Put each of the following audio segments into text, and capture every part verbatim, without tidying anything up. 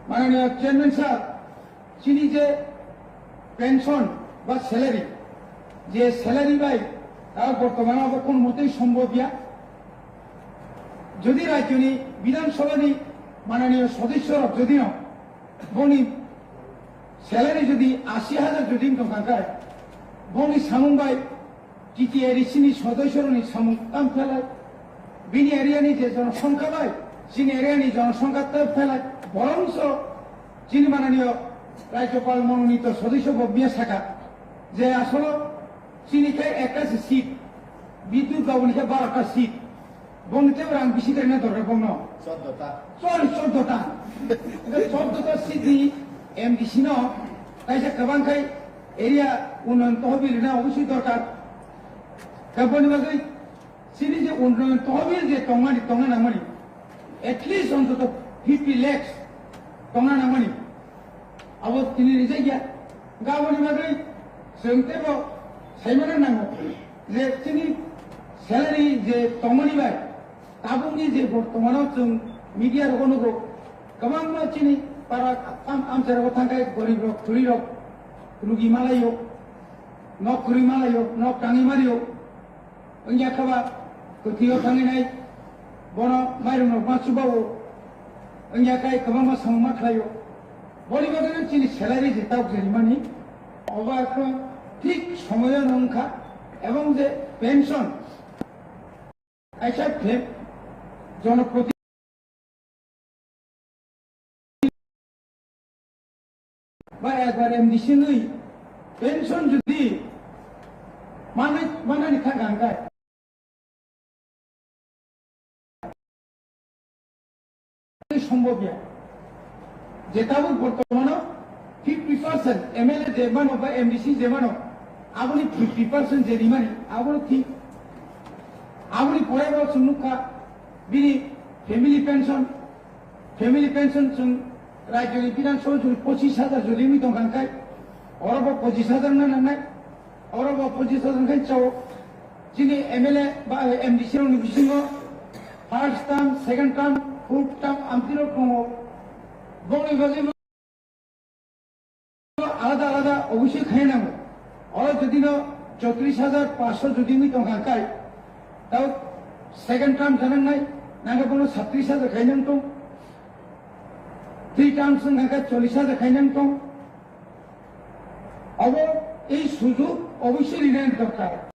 Mananiya Chairman sir, chini je pension ba salary, je salary bai, ta bortomane abo kono motei sombhob ya. Jodi rajyoni Bidhan Sabhani mananiya sodosyo rok jodi no boni salary jodi ashi hajar jodi wng tongkha khe, boni samung bai T T A D C ni sodosyo rokni samung tam phelai, bini area ni je jonosongkha bai, chini area ni jonosongkha tam phelai, borongso chini mananiya Rajyapal mononito sodosyo bo miya saka je asolo chini khe ekta se seat, Bidyut Babuni khe barota seat, bongni tei rang bisi khe rina dorkar bongno. Chordo ta. Sorry, chordo ta. Chordo ta seat ni M D C no kaisa kwbang khai area unnayan tohbil rina obosoi dorkar. Kaboni bagwi chini je unnayan tohbil je tongmani, tongna nangmani, at least ontoto fifty lakhs tongna nangmani. Abo tini rijak ya. Gaboni bagwi chwng teibo saimano nango je chini salary je tongmani bai tabukni je bortomano chwng media rogo nugo, kwbangma chini para am-, amcharogo thangkhai gorib rok, thuri rok, rugi malaio, nok kwrwi malaio, nok tangwi malaio. Wngya khe ba kwthwio thangwi nai, bono mairum rok ma chubawo. Wngya khe kwbangma samung ma khlaio. Boni bagwi chini salary je tabuk je rimani, obo ekdom thik somoyo no wngkha. Ebong je pension, kaisa phe-, jonoproti ba ekbar M D C wngwi pension jodi manai, manani thang ang khe sombhob ya. Je tabuk bortomano fifty percent M L A je mano ba M D C je mano, aboni fifty percent je rimani, abono thik. Aboni pore bo chwng nukha bini family pension, family pension chwng rajyoni Bidhan Sabha jodi pochis hajar jodi wngwi tongkha khe, oro bo pochis hajar wngna nangnai, oro bo pochis hajar wngkha chao. Chini M L A ba M D C rokni bisingo first term, second term, fourth term amtwi rok tongo. Bongni bagwi alada alada obosoi khaina nango. Oro jodi no chotris hajar paanch sho jodi wngwi tongkha khe, tao second term janang nai, nangkhe bono satris hajar khaina wng tong. Three terms wngkha khe chollis hajar khaina wng tong. Abo ei sujog obosoi rina dorkar.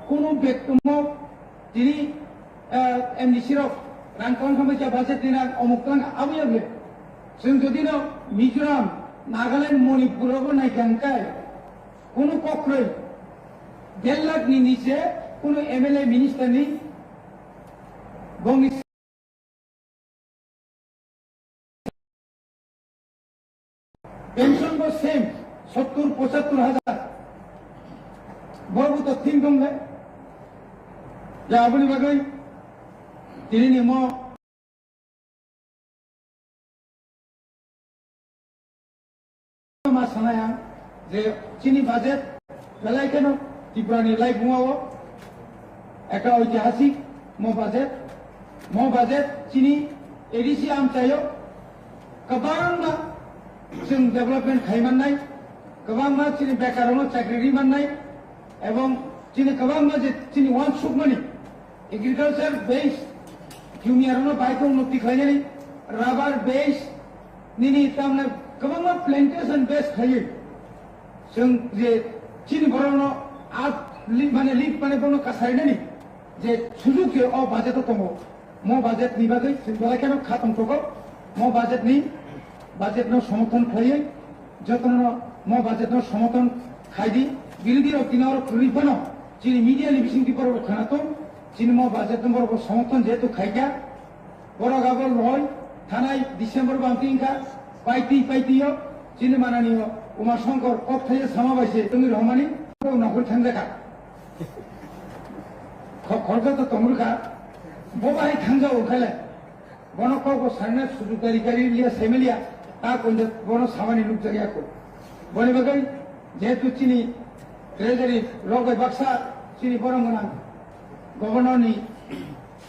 Kunu bektomo tini, ah, M D C rok rang tong khamai cha budget ni rang omuk tong abo ya ble. Chwng jodi no Mizoram, Nagaland, Manipur rogo naikha hwnkhe kunu kok kwrwi der lakh ni niche kunu M L A minister ni bongni Pension bo same, sottur pochattur hajar. Bo bo to thing dong le. Ya, aboni bagwi tini ni mo ma sanai ang je chini budget belai kheno Tripura ni laibunga o ekta oitihasik mo budget, mo budget chini A D C amchaio kwbangma chwng development khai mannai, kwbangma chini bekarrokno chakri ri mannai, ebong chini kwbangma je chini uansukmani agriculture base jumiyarokno bai khe unnoti khlainani, rubber base nini tamne kwbangma plantation base khaiwi chwng je chini borokno art li-, mane lit mane bono kasarinani je sujug je o budget o tongo. Mo budget ni bagwi chwng belai kheno kha tongthogo. Mo budget ni, budget no somorthon khlaiwi jotono mo budget no somorthon khai di. Birodhi rok tini oro kwrwi phano chini media ni bisingtwi borok rok khna tong, chini mo budget no borok rok somorthon jehetu khaikha. Borok abo loi thanai December bangtwi wngkha, paitwi paitwi o chini manani o Uma Shankar kok thaiya sama bai se tongwi rohormani borok nokhorwi thangjakha. Kho-, khoroksa to tongwrwkha, bo bahai thangjao khaile. Bono kok bo sarina sujukdari gari liya, semeliya, ta konja bono samani nukjakya kho. Boni bagwi jehetu chini treasury rok bai baksa chini borok gwnang. Governor ni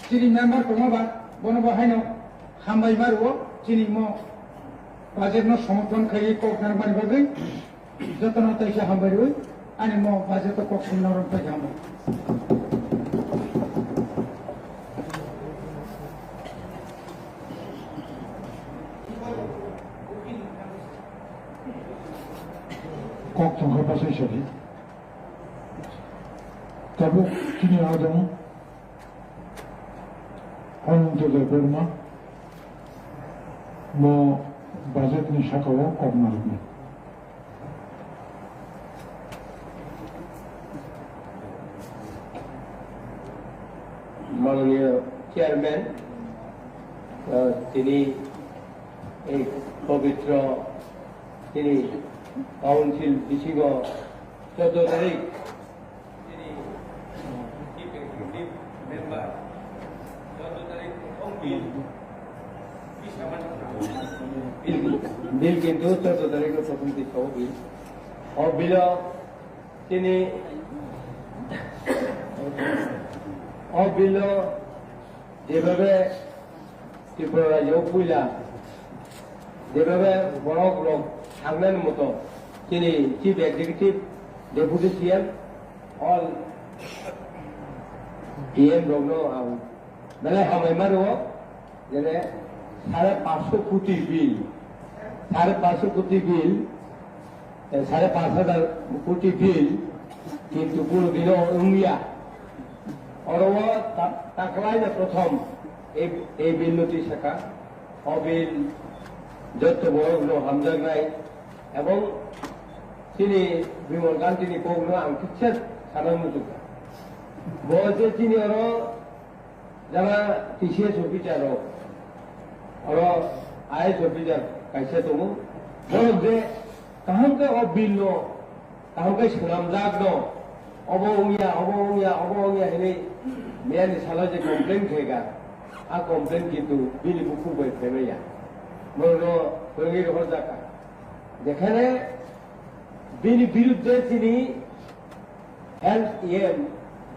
chini member tongma ba, bono bo haino hambai ma rwo, chini mo budget no somorthon khaiwi kok narwkmani bagwi. Jotono teisa hambai rwi, ani mo budget o kok songna rok teisa hambai. Kok tongkha bwsai sadi. Tabuk chini adong Ananto Debbarma mo budget ni saka o kok narwknai. Mananiya Chairman, ah, tini ei pobitro tini Council bisingo choddo tarik tini, ah, Chief Executive Member choddo tarik ongpil. Bill, bill kintu choddo tarikh o prothom tisao bill. O bill o tini, o bill o jebhabe Tripura rajyo puila jebhabe borok rok thangnani moto chini Chief Executive, Deputy C M, all D M rokno ang belai hambai ma rwo. Jene sare pansho koti bill, sare pansho koti bill, eh, sare panch hajar koti bill, kintu kuno dino wngya. Oro o ta-, taklaina prothom ei, ei bill no twi saka, o bill jotto borok no hamjaknai, ebong chini Bimal Gandhi ni kok no ang kisa sana muchukha. Bo je chini oro Jara T C S officer rok, oro I A S officer kaisa tongo, borok je kaham khe o bill no, kaham khe swnamjak no, obo wngya, obo wngya, obo wngya hinwi miyani salo je complain khaikha, a complain kintu bini bukhuk bai phaimaya, borokno phwrwngwi rohorjakha. Jekhane bini birudde chini Health E M,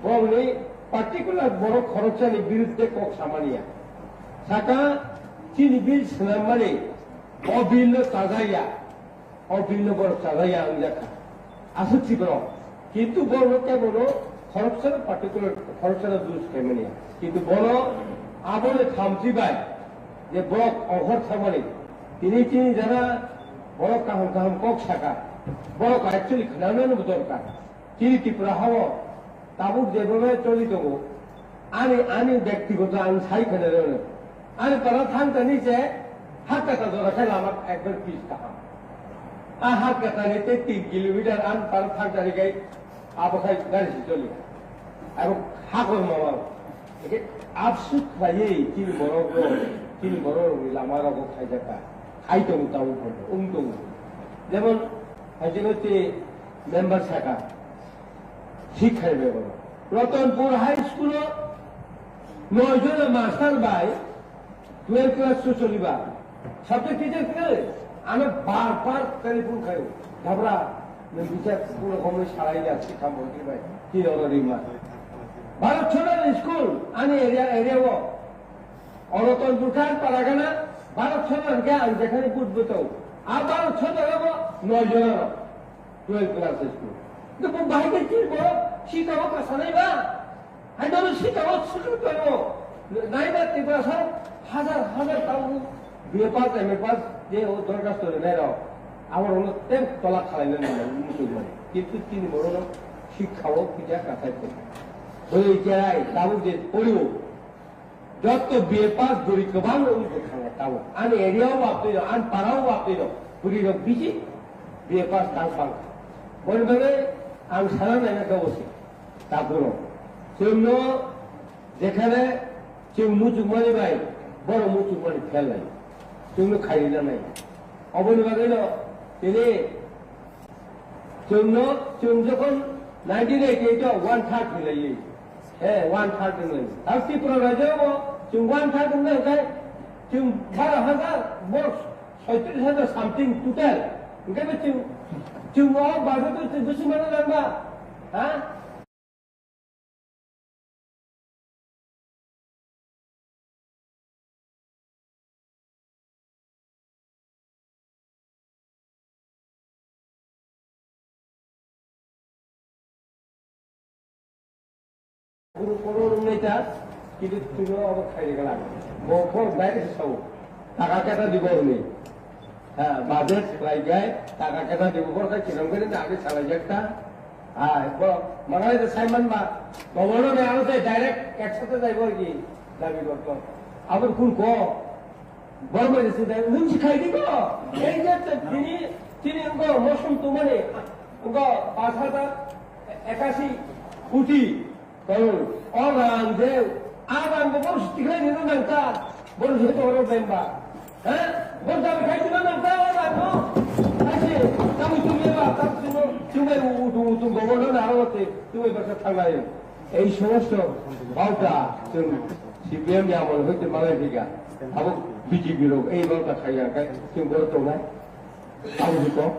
borokni particular borok khoroksani birudde kok samani ya. Saka chini bill swnammani, o bill no chajaya, o bill no borok chajaya wngjakha. Aswk si borok. Kintu borok no kebono khoroksano particular, khoroksano judge khaimani ya. Kintu bono abono thamchi bai je borok ongkhor thangmani. Tini chini jara borok kaham kaham kok saka. Borok actually khnanani bo dorkar. Chini Tripura hao tabuk jebhabe choli tongo, ani, ani bektigoto ang sai khna rw. Ani para thang tani je hak kata jora khe lama ekbar pis kaham. A hak kata ni tei tin kilometer ani para thang tani kai abo khai gari si choli. Abo hakor mama. Eke absuk khlaiwi chini borok rok, chini borok rok ni lama rok khai jaka. Khai tongo tabuk photo, wng tongo. Jemon, hai jeno te member saka. Thik khai bai bono. Ratanpur High School o noi jona master bai twelve class o choliba. Subject teacher khe ano bar bar telephone khayo. Dabra, nwng bichar kuno khomoi salai ya, sikha montri bai. Ki oro rima. Bharat Chhodar School, ani area, area o. Oro ton dukhan paragana, Bharat Chhodar khe ang jekhani but bwtong. A Bharat Chhodar o noi jona rok. Twelve class school. Nokbo bahai khe chini borok sikha o kasanai ba? Hai nono sikha o sujug tongo. Naiba Tiprasa hajar hajar tabuk B A pass, M A pass je o dorkhasto rinai rok. Abo rokno tei tola khalai nani muchung mani. Kintu chini borok no sikha o kisa kasai tongo. Hoi cherai tabuk je porio. Jotto B A pass bwrwi kwbangno wngwi bwkhango tabuk. Ani area o waptwi rok, ani para o waptwi rok, bwrwi rok bisi B A pass tang bang. Boni bagwi ang sana naina khe osi. Tabuk rok. Chwngno jekhane chwng muchukmani bai, borok muchukmani pher lai. Chwngno khairina nai. Oboni bagwino tini Chwngno, chwng jokhon nineteen eighty-eight o one third hinlaiwi, eh, one third hinlaiwi. Tabuk Tripura rajyo bo chwng one third hinlai khe chwng baro hajar, borok soitris hajar something total. Hwnkhe bo chwng, chwng o budget o chwng bwswk mano nangba? Ha? Guru kono rung nai ta, kintu tuno abo khai de gala. Bo ko bai de sau. Taka keta di bo ni. Ha, budget lai gai, taka keta di bo ko ka kinam kene na age salai jak ta. Ha, bo mangai de Simon ba. Bo bono ne aro te direct ek sate jai bo ki. Dabi ko ko. Abo kun ko. Bormani sida nung si khai di ko. Ei je te tini, tini ko mosum tumani ko pas hajar ekashi koti koror. O rang je, a rang bo boru si tiklai ni nang ta, boru si to ro bemba. He? Boru da khai ni nang ta o rang no. Asi, kamu tumia ba, kamu tumia, tumia utu utu gobo no na ro te, tumia ba sa thangai. Ei somosto bauta, tum C P M ni amol hoite malai thika. Abo B J P rok ei bauta khaiya kai, tum bor tongnai. Abo hiko.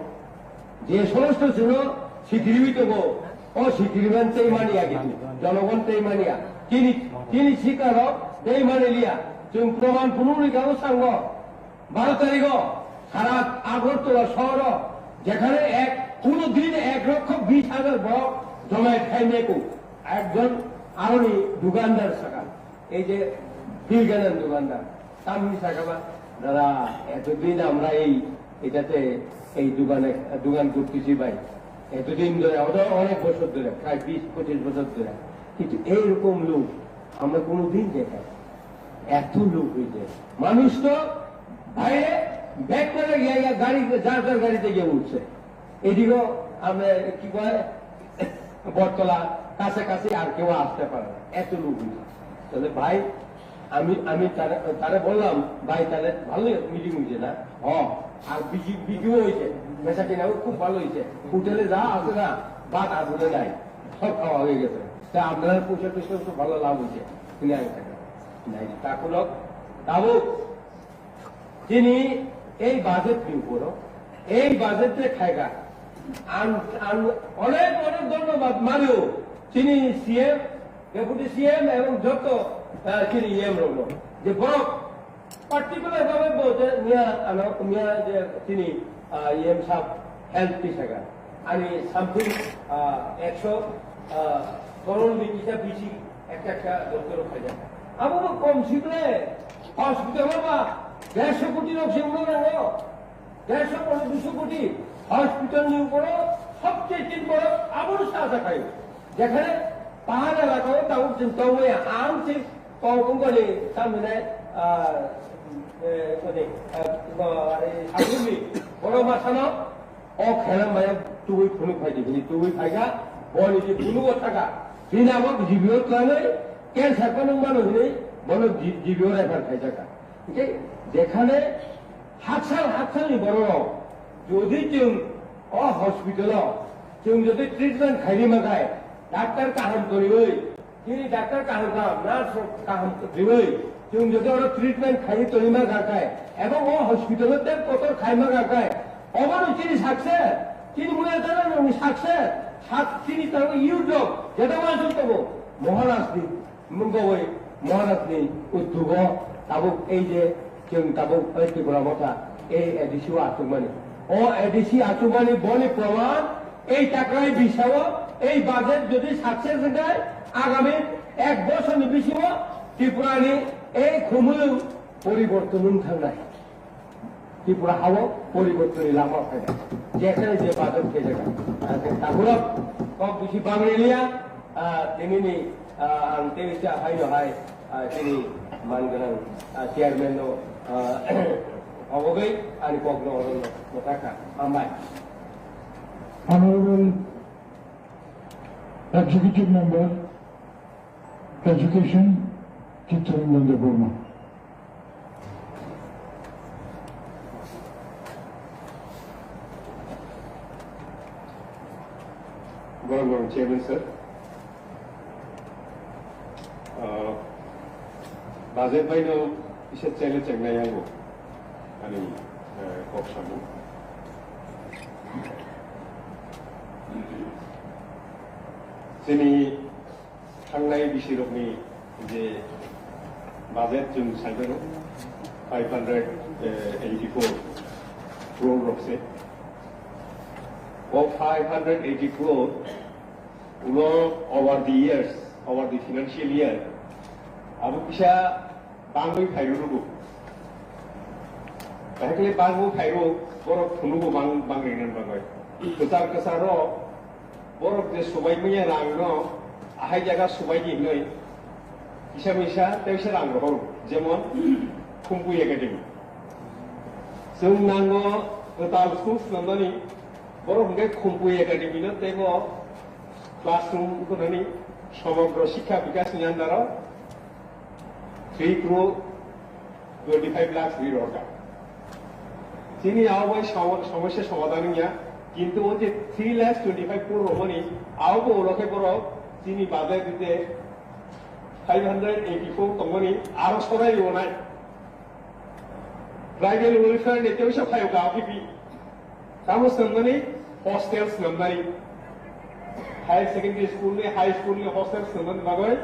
Je somosto chwngno sikiriwi tongo, o sikiriman tei mani agi, jonogon tei mani ya. Tini, tini sikarok tei mani liya. Chwng proman phunukni kabo sango. Baro tarigo sara Agartala sohoro jekhane ek, kuno din ek lokho bish hajar borok jomayat khai meku. Ekjon aroni dukandar saka, ei je bilganan dukandar, tamni saka ba, "Dada, etodin amra ei, etatte ei dukane, dukan kortechi bhai, etodin dhore, oto onek bochor dhore, pray bish pochish bochor dhore, kintu ei rokom lok amra kuno din dekha, eto lok hoye." Manush to bhaire bag kore giya, ya gari, jar jar gari te giya uthche. Edigeo amra ki koi, Bortola kase kase ar keu aste pare na, eto lok hoye. Tale bhai, ami, ami tare, tare bollam, "Bhai, tale bhalo meeting hoyche na?" "Ho, ar biki, biki hoyche, besa kina khub bhalo hoyche, hotel e ja ashe na, bhat adure nai, sob khawa hoye geche, ta apnar poisa toisa to bhalo labh hoyche." Hini ami thaka nai, ta kuno tabuk Tini ei budget ni uporo, ei budget je khaikha, ang, ang onek onek dhonnobad mario chini C M, Deputy C M ebong joto, ah, chini E M rokno, je borok particular bhabe bo je miya ano, miya je chini, ah, E M sab health tisaka, ani something, ah, ekso, ah, koror ni kisa bisi ekta ekta doctor khaijak. Abo bo kom sikle, hospital o ba dersho koti rok se ulo nango. Dersho koti, duisho koti hospital ni uporo sobcheye tin boro abo sa sa khayo. Jekhane pahar elaka o tabuk chwng tongmaya, ang se kok wngkha ni tamhinai, ah, eh, kone, ah, ba, eh, Sabruni boro masano O khelam bai tubui phunuk phai di, bini tubui phai kha, boni je phunuk o thaka, bini abo G B O twlanwi cancer phano mano hinwi bono G-, G B O refer khai jaka. Hingke jekhane haksal haksal ni borok rok, jodi chwng o hospital o chwng jodi treatment khaini makai, doctor kaham toniwi, Chini doctor kaham kaham, nurse rok kaham riwi, chwng jodi oro treatment khai tongwi ma kha khe, ebong o hospital o tei kotor khai ma kha khe, obo no chini success, chini mui ajana no success, sak chini tang youth rok, jeta ma jwk tongo, Maharaj ni mungwi, Maharaj ni uddugo tabuk ei je Chwng tabuk bai Tripura Motha ei A D C o achukmani. O A D C achukmani boni proman ei taklai bisao ei budget jodi success wngkha, agami ek bosorni bisingo Tripurani ei khumulwng poriborton wng thangnai. Tripura hao poribortonni lama phainai. Jekhane je budget khe jaga. Takhurok kok bisi bangri liya, ah, tinini Ah, ang tei sa hai no hai, ah, chini man gwnang, ah, chairman no, ah, obogwi ani kok no oro no taka. Hambai. Honorable Executive Member, Education, Chitrangjan Debbarma. Borok borok chairman sir. Ah, budget bai no kisa chele chengnai yango ani, eh, kok samung. Chini thangnai bisirokni je budget chwng saimano five hundred eighty-four crore rok se. O five hundred eighty crore ulo over the years over the financial year, abo kisa bangwi phairwrwgo. Bahai khe bangwi phairwrwgo, borok phunugo bang, bang rinani bagwi. Kwchar kwchar rok, borok je subai manya rang no, ahai jaga subai di hinwi, kisa misa, tei kisa rang rohor, jemon, Khumpui Academy. Chwng nango kwtal school swnamnani, borok hwnkhe Khumpui Academy no teibo classroom wngkha nani Somogro Shiksha Bikash ni under o three crore twenty five lakhs ri rokha. Chini abo bai somo-, somosya somadhan wngya, kintu o je three lakhs twenty five crore romani, abo bo ulo khe borok chini budget rite five hundred eighty four tongmani aro sorai rwnai. Tribal welfare ni tei sa phaio ka O P P. Tamo swnamnani hostel swnamnani. Higher secondary school ni, high school ni hostel swnamnani bagwi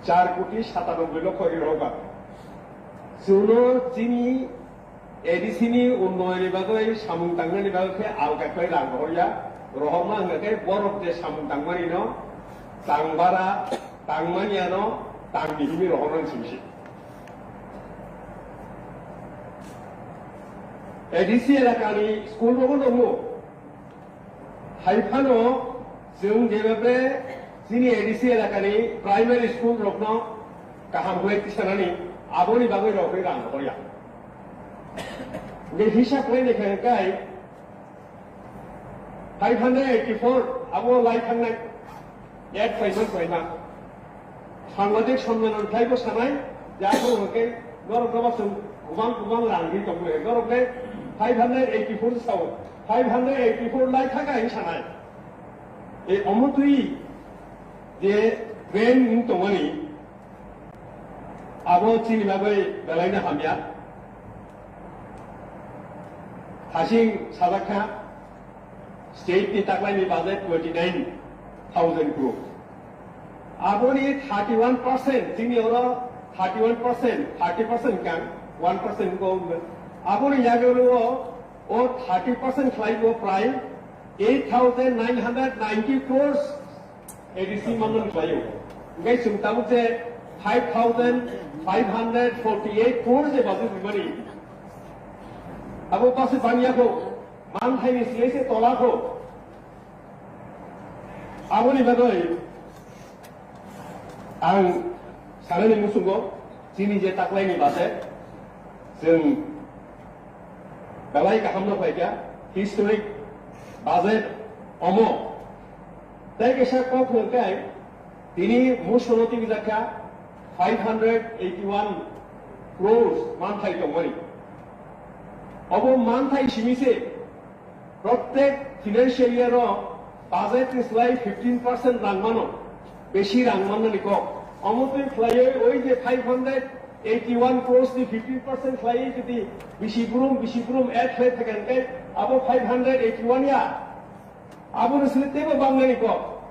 char koti satanoboi lokho ri rokha. Chwngno chini A D C ni unnoyoni bagwi samung tangnani bagwi khe alka khlai rang rohorya. Rohorma wngkha khe borok je samung tangmani no tang bara, tangmani ano tang ni himi rohornani simi se. A D C elakani school rogo tongo. Hai phano chwng jebapre chini A D C elakani primary school rokno kaham khlai tisanani aboni bagwi rok rang rohorya. Hingke hisab khlai naikha kai five hundred eighty four abo lai thangnai. Ek paisa paima. Sangbadik sommelan khlaibo sanai, ya ko hake, norok no basung kubang kubang rang di tong le, norok le five hundred eighty four sao, five hundred eighty four lai thaka hi sanai. E omo twi je train wng tongmani, abo chini bagwi belai no hamya. Hasing sajak kha, state ni taklai ni budget twenty nine thousand crore. Aboni thirty one percent, chini oro thirty one percent, thirty percent kang, one percent ko. Aboni yagori o, o thirty percent khlai bo prai eight thousand nine hundred ninety crores A D C manman khlaio. Ngai chwng tabuk je five thousand five hundred forty eight crores je budget rimani. Abo basi bangya ko. Manthaini slai se tola kho. Aboni bagwi ang sanani muchungo chini je taklaini budget chwng belai kaham no phaikha, historic budget omo. Tei kaisa kok hwnkhe tini musono tibijak kha five hundred eighty one crores manthai tongmani. Obo manthai simi se Prottek financial year o budget ni slai fifteen percent rang mano, besi rang mannani kok. Omo twi khlaiwi oi je five hundred eighty one crores ni fifteen percent khlaiwi jodi bisi brum, bisi brum add khlai thakha hwnkhe abo five hundred eighty one ya. Abo ni slai teibo bangnani kok.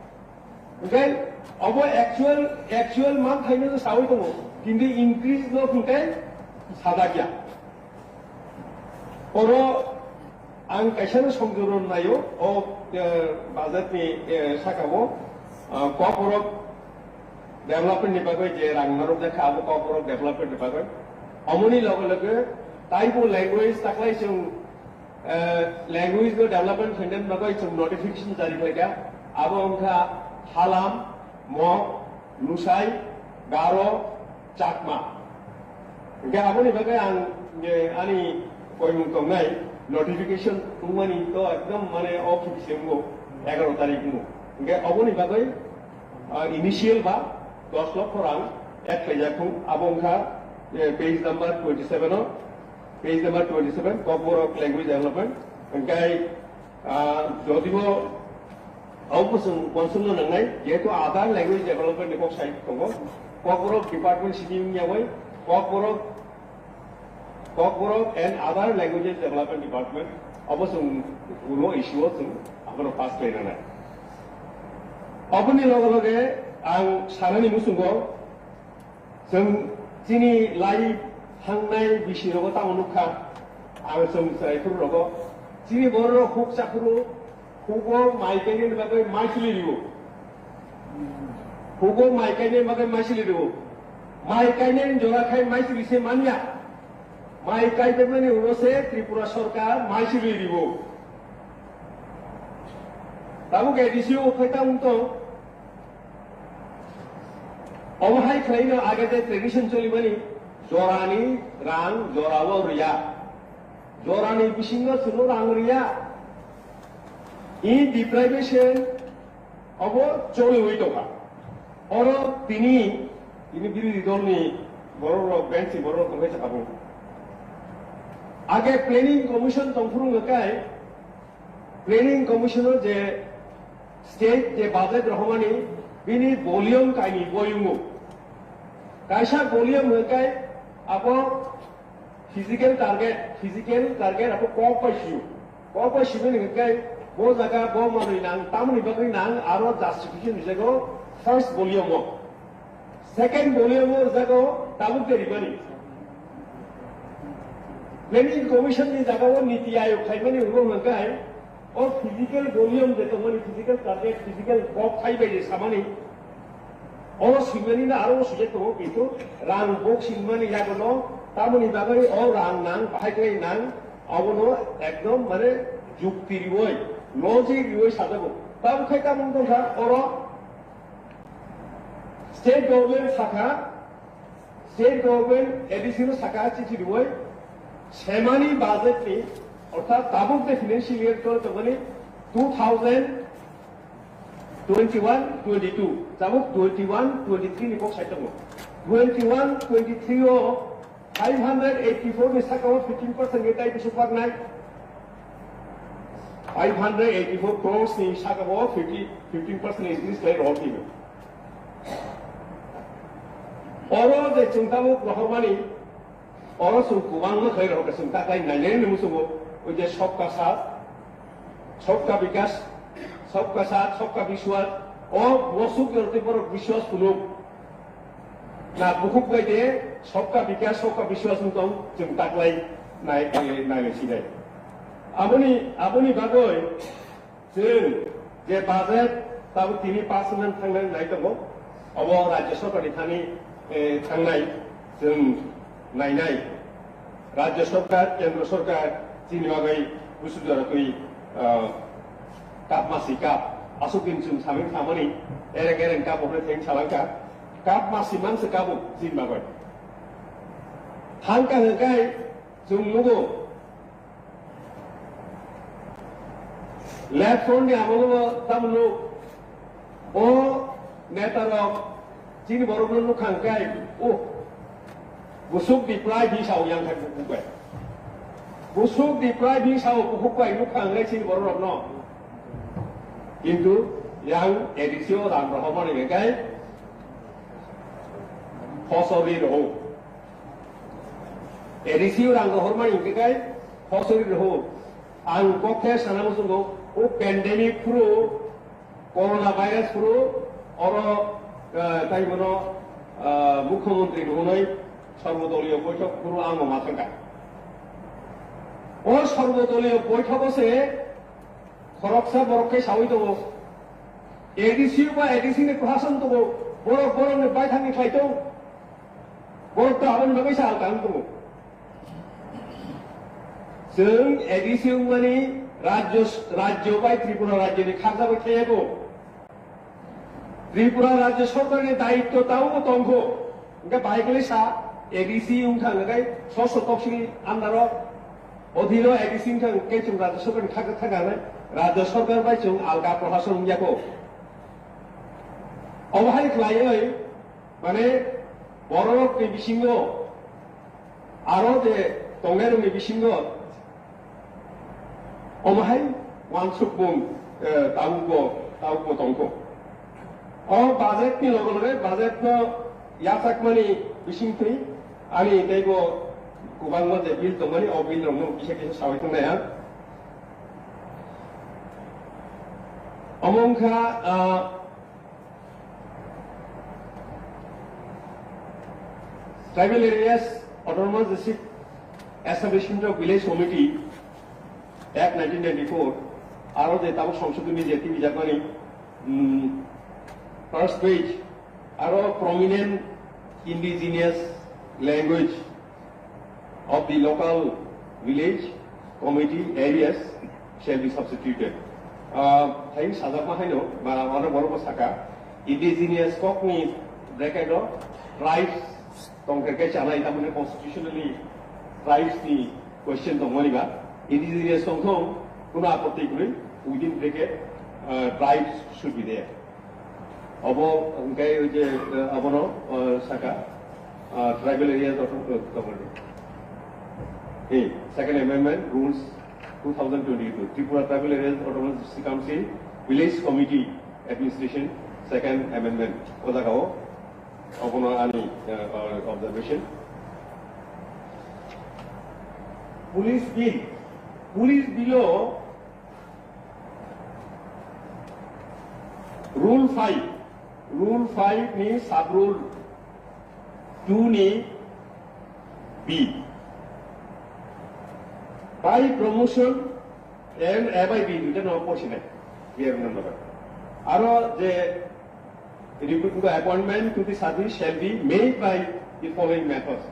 Hwnkhe obo actual, actual manthaino sawi tongo, kintu increase no hwnkhe sajak ya. Oro ang kaisano songjoro naio, o, eh, budget ni, eh, saka o, ah, Kokborok development ni bagwi je rang narwk jakha, abo Kokborok development ni bagwi. Omoni loge loge taibo language taklai chwng, eh, language no development khainani bagwi chwng notification jari khlaikha. Abo wngkha Halam, Mok, Lusai, Garo, Chakma. Hingke aboni bagwi ang, eh, ani koimung tongnai notification wngmani to ekdom mane o khibise wngo, egaroh tarik wngo. Hingke aboni bagwi, ah, initial ba dos lokho rang add khlaijak thung, abo wngkha, eh, page number twenty seven o, page number twenty seven, Kokborok language development. Hingke Ah, jodibo abo bwswng uansukna nangnai, jehetu other language development ni kok sai tongo, Kokborok department simi wngya bai, Kokborok, Kokborok and other languages development department, abo chwng ulo issue o chwng abono pass khlai nanai. Aboni loge loge ang sanani muchungo, Chwng chini lai thangnai bisi rogo tamo nukha, ang chwng chwrai phuru rogo. Chini borok rok huk chaphuru, hugo mai kainani bagwi mai chili rio. Hugo mai kainai bagwi maisili rwo. Mai kainai jora khai maisili se manya. Mai kaitokmani ulo se Tripura sorkar maisili rwo. Tabuk A D C o khai ta wng tong. Omo hai khlaino age je tradition cholimani jorani rang jorao rwya. Jorani bisingo chwngno rang rwya. I deprivation obo choliwi tongkha. Oro tini, tini birodhi dolni bororok, bench ni bororok tongkhe chakabo. Age planning commission tongphuru hwnkhe planning commission o je state je budget rohormani bini volume kaini boyungo. Kaisa volume hwnkhe abo physical target, physical target abo kok bai sio. Kok bai sibini hwnkhe bo jaga bo manwi nang, tamoni bagwi nang, aro justification rijago first volume o. Second volume o rijago tabuk de ribani. Planning commission ni jaga o niti ayog khaimani hwngo hwnkhe o physical volume je tongmani, physical target, physical kok khai bai je samani. Oro swimani na aro sujak tongo, kintu rang bok swimani yagono tamoni bagwi o rang nang, bahai khe nang, abono ekdom mane jukti riwoi, logic riwoi sajago. Tamo khai tamo wngkha oro state government sakha, state government A D C no sakha chithi riwoi, semani budget ni, orthat tabuk de financial year to tongmani two thousand twenty-one twenty-two, tabuk twenty-one twenty-three ni kok sai tongo. Twenty-one twenty-three o five hundred eighty-four ni saka o fifteen percent ni tai bisu paknai. Five hundred eighty-four crores ni saka o fifty, fifteen percent increase lai rohor tino. Oro je chwng tabuk rohormani, oro chwng kwbangma khlai rohor khe chwng ta khlai nainai hwnwi muchungo, oi je sabka saath, sabka bikas, sabka saath, sabka biswas, o bosuk yorti borok biswas phunuk. Na bukhuk bai de sabka bikas, sabka biswas wng tong, chwng ta khlai nai, nai, nai, nai sinai. Aboni, aboni bagwi Chwng je budget tabuk tini pass wngna thangnai nai tongo, obo Rajya Sorkar ni thani, eh, thangnai chwng nainai. Rajya Sorkar, Kendra Sorkar chini bagwi busuk jora twi, ah, kap masi kap. Aswk din chwng saming samani ereng ereng kap hwnwi theng salangkha. Kap masi manse kabo chini bagwi. Thangkha hwnkhe chwng nugo. Left front ni amolo tamo nuk. O neta rok chini borok no nuk kha hwnkhe, o busuk deprive hi sao yang khai bukhuk bai. Busuk deprive hi sao bukhuk bai nuk kha hwnkhe chini borok rok no. Kintu yang A D C o ram rohormani hwnkhe phosori rohor. A D C o rang rohormani hwnkhe khai phosori rohor. Ang kok khe sana muchungo, o pandemic phuru, corona virus phuru, oro, eh, tai bono, eh, mukhyamantri hwnwi sarvodoliyo boithok phuru ang ma thangkha. O sarvodoliyo boithogo se khoroksa borok khe sawi tongo. A D C ba A D C ni prohason tongo, borok borokni baithangni khlai tong. Borok to aboni bagwi sa alka wng tongo. Chwng A D C wngmani rajyo, rajyo bai Tripura rajyoni khakjagwi thaiyago. Tripura rajyo sorkarni daitto tabukbo tongkho. Hwnkhe bahai khlai sa A D C wngkha hwnkhe soso toksini andaro odhino A D C wngkha hwnkhe chwng rajyo sorkarni khakjak thangkha hwnwi rajyo sorkar bai chwng alka prohason wngyago. Obo hai khlaiwi mane bororokni bisingo aro je tongnairokni bisingo omo hai wansukmung, eh, tabukbo, tabukbo tongkho. O budget ni loge loge budget no yachakmani bisingtwi ani teibo kwbangma je bill tongmani, o bill rokno kisa kisa sawi tongnai ang. Omo wngkha, ah, Tribal Areas Autonomous District Establishment of Village Committee Act nineteen ninety-four, aro je tabuk Songsodhoni je tibijakmani, mm, First page, aro prominent indigenous language of the local village committee areas shall be substituted. Ah, hai sajakma haino, ba ano borok saka, indigenous kokni bracket o tribes tongkhe khe chanai, tamoni constitutionally tribes ni question tongmani ba, indigenous tongthong, kuno apotti kwrwi, within bracket, ah, tribes should be there. Obo hwnkhe oi je, eh, abono, eh, saka, eh, tribal areas of, eh, government. Hey, second amendment rules two thousand twenty-two, Tripura Tribal Areas Autonomous District Council Village Committee Administration, second amendment. O jaga o, obono ani, eh, observation. Police bill, police bill o Rule five, rule five ni sub rule two ni B. By promotion and A by B, duita no porsinai. Biar number. Aro je recruitment by appointment to the service shall be made by the following methods.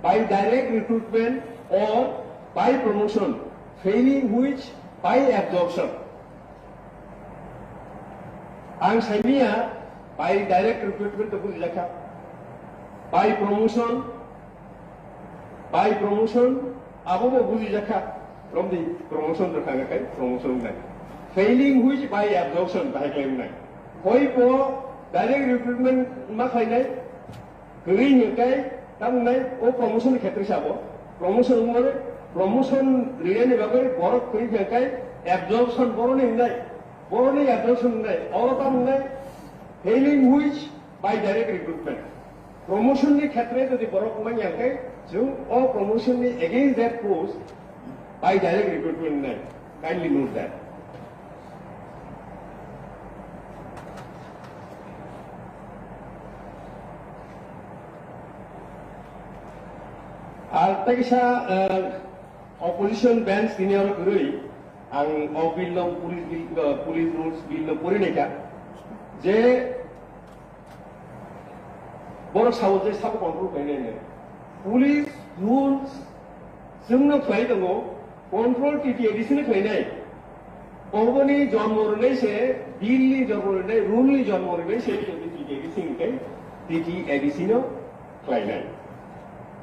By direct recruitment or by promotion, failing which by absorption. Ang saimia by direct recruitment to buji jakha. By promotion, by promotion, abo bo buji jakha. From the promotion rwkha kai promotion nai. Failing which by absorption bahai kai nai. Hoi bo direct recruitment ma khainai. Kwrwi hwnkhe, tamo nai o promotion ni khetre sabo. Promotion wngmani, promotion riyani bagwi borok kwrwi hwnkhe absorption boroni wngnai. Boroni absorption wngnai. Oro tamo wngnai, failing which by direct recruitment. Promotion ni khetre jodi borok wngmani hwnkhe, chwng o promotion ni against that post by direct recruitment wngnai. Kindly note that. Ar tei kisa, eh, opposition bench tini oro kwrwi ang o bill no, police bill, eh, police rules bill no pori naikha je borok sao je sabo control khainai hinwi. Police rules chwngno khlai tongo, control T T A D C no khlainai. Oboni jonmo rwnai se, bill ni jonmo rwnai, rule ni jonmo rwnai se, T T A D C hwnkhe T T A D C no khlainai.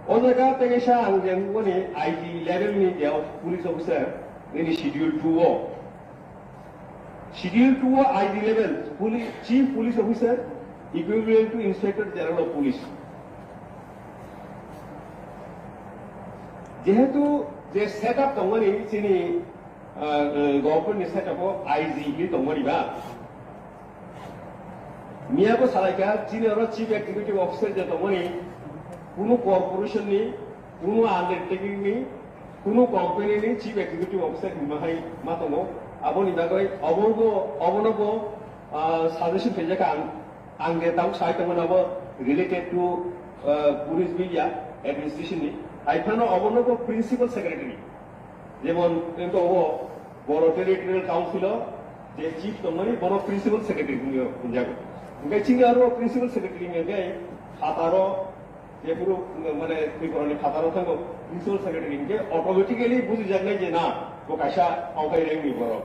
O jaga tei kaisa ang je nukmani I G level ni je police officer nini schedule two o. Schedule two o I G level, poli-, Chief Police Officer, equivalent to Inspector General of Police. Jehetu je setup tongmani chini, ah, eh, government ni setup o I G hi tongmani ba. Miya bo salaikha chini oro Chief Executive Officer je tongmani, kunu corporation ni, kunu undertaking ni, kunu company ni Chief Executive Officer hinma hai ma tongo. Aboni bagwi obono bo, obono bo, ah, suggestion khaijak ang, ang je tabuk sai tongmani abo related to, ah, police bill ya administration ni. Hai phano obono bo principal secretary. Jemon wngkha obo boro territorial council o je chief tongmani bono principal secretary hinwi hwnjago. Hwnkhe chini aro principal secretary hwnkhe phataro Jephuru, mane, Tripura ni phataro thango, principal secretary hinkhe automatically bujijaknai je na, bo kaisa okai rengni borok.